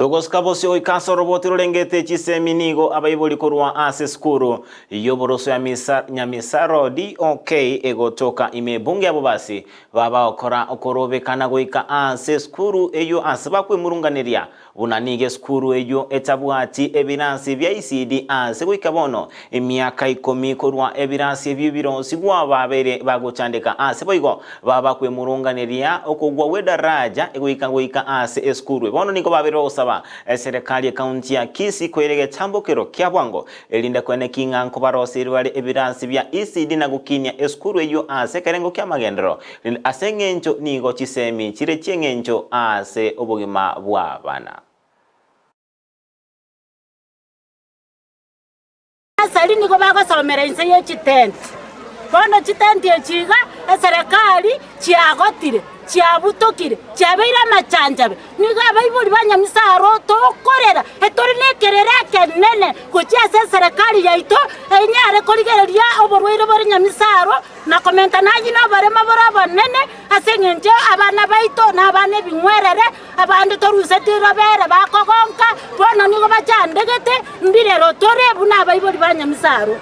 Togosika bosio goika ase oroboti rorengete chisemi nigo abaibori korwa ase esukuru y'oboroso ya Nyamisaro DOK egotoka ime ebunge ya Bobasi babagokora okorobekana goika ase esukuru eyio ase bakwemurunganeria Buna nigo esukuru eyio etabwati ebirasi bia ECD ase goika bono emiaka ikomi korwa ebirasi ebio birosigwa babeire bagochandeka ase boigo baba kwemurunganeria okogwa gw'edaraja egoika goika ase esukuru. Bono nigo babeire bagosaba eserekari ekaunti ya Kisii koira egetambokero kia bwango erinde koeneki ng'a nkobaroseiri bare ebirasi bia ECD na gokinia esukuru eyio ase ekerengo ki'amagenderero Ase engencho nigo chisemi chire chi'engencho ase obogima bw'abana. Abasari nigo bagosomera inse ye chitenti. Bono chitenti echi iga eserekari chiagotire, chiabutokire, chiabeire amachanchabe. Nigo abaibori ba Nyamisaro tokorera, etori nekerero ekenene gochia ase eserekari yaito enyare korigereria oborwaire bore Nyamisaro na komenta nayio noboremo bore obonene, ase engencho abana baito nabana ebing'werere, abande toruseti robere bakogonka, bono nigo bachandegete, mbirero tore buna abaibori ba Nyamisaro.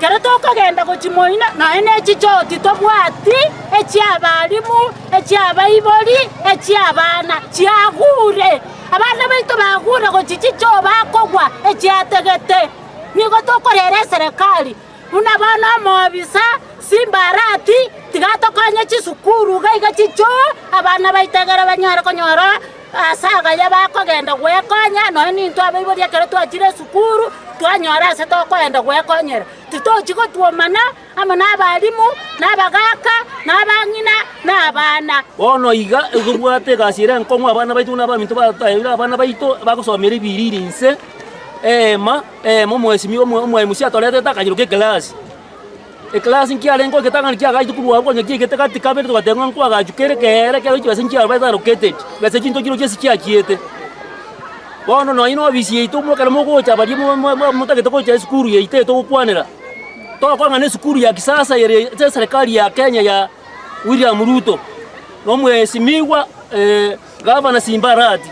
Ekero tokogenda gochia moino, nonya ne chichoo titobwati, echi'abalimu, echi'abaibori, echi'abana, chiagure. Abana baito bagure gochia chichoo bakogwa echiategete. Nigo tokorera eserekari Buna bono omobisa Simba Arati, tiga atokonye chisukuru iga iga chichoo, abana baito ekero banyare konyora ase agaya bakogenda gwekonya, nonya nintwe abaibori ekero twachire esukuru, twanyora ase tokoenda gwekonyera. Titochi gotwomana amo na abalimu, na abagaka, na abang'ina, na abana. Bono iga tobwate egasi ere enkong'u abana baito buna abaminto bataeire abana baito bagosomera ebiriri inse, eema. Omwesimigwa omwemusia atoretete akanyeroka ekelasi. Ekelasi nkiarenge egetang'ani kiagaachete korwa abwo konya kiaigete gati kabere togateba ng'a nkoagachwa kere ekeere ekero chibesa nchiarobete allocated, chibesa chinto chirochio ase chiachiete. Bono nonye na ofisi yaito mo ekero mogocha baria mo mo motagete gocha esukuru yaito eye togokwanera, togokora ng'a na esukuru ya kisasa ere ase eserekari ya Kenya ya William Ruto, na omwesimigwa Gavana Simba Arati.